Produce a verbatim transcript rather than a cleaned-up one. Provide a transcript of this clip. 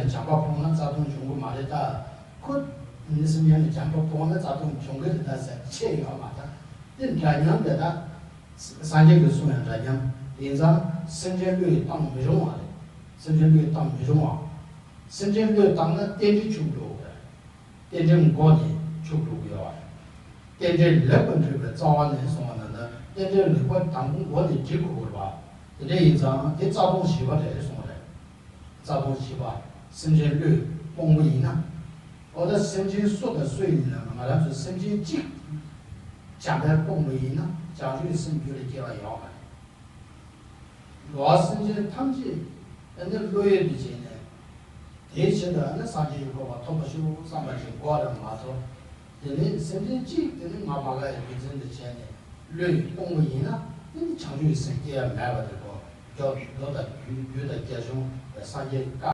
བྱམས་པ་སྤོང་ན་རྩ་ལྟུང་འབྱུང་གི་མ་རེད་ད། ཁོ་ནི་སེམས་ཅན་ལ་བྱམས་པ་སྤོང་ན་རྩ་ལྟུང་འབྱུང་གི་རེད་ད་ཟེར་ཆེ་ཡོད་མ་ད། དེ་འདྲ་མཉམ་དེ་ད། སངས་རྒྱས་ཀྱི་གསུང་ཡང་འདྲ་མཉམ་ཡིན་ཙང་སེམས་ཅན་བློས་བཏང་མི་རུང་བ་རེད། སེམས་ཅན་བློས་བཏང་མི་རུང་བ། སེམས་ཅན་བློས་བཏང་ན་རྟེན་འབྲེལ་འཆུག་འགྲོ་གི་རེད། རྟེན་འབྲེལ་མགོ་ནས་འཆུག་འགྲོ་གི་ཡོད་རེད། རྟེན་འབྲེལ་ལེགས་པར་འགྲིག་པའི་རྩ་བ་ནས་གསུངས་པ་ན་ད་རྟེན་འབྲེལ་ལེགས་པར་དང་པོ་མགོ་ནས་འགྲིག་དགོས་རེད་པ། དེ་འདྲ་ཡིན་ཙང་དེ་རྩ་ལྟུང་བཞི་པ་རེད་གསུངས་རེད། རྩ་ལྟུང་བཞི་པ། སེམས་ཅན་བློས་སྤོང་བ་ཡིན་ན། འོ་ད་སེམས་ཅན་སུ་དང་སུ་ཡིན་ན་ང་རང་ཚོ་སེམས་ཅན་གཅིག་བྱམས་པས་སྤོང་བ་ཡིན་ན་བྱང་ཆུབ་སེམས་རྒྱུད་ལ་སྐྱེ་བ་ཡོང་བ་རེད། འགྲོ་བ་སེམས་ཅན་ཐམས་ཅད་ཨ་ནི་བློ་ཡུལ་དུ་བྱས་ནས། དེའི་ཆེད་དུ་ཨ་ནི་སངས་རྒྱས་ཀྱི་གོ་འཕང་ཐོབ་པར་ཤོག་བསམ་པ་ཞིག་དགོས་རེད་མ་གཏོགས། དེ་ནས་སེམས་ཅན་གཅིག་དེ་ནི་ང་མ་དགའ་ཡི་རྒྱུ་མཚན་དུ་བྱས་ནས་བློས་སྤོང་བ་ཡིན་ན་དེ་ནི་བྱང་ཆུབ་ཀྱི་སེམས་སྐྱེ་ཡ་མེད་པ་དེ་གོ། མདོ་དང་རྒྱུད་དང་རྒྱ་གཞུང་སངས་རྒྱས་བཀའ།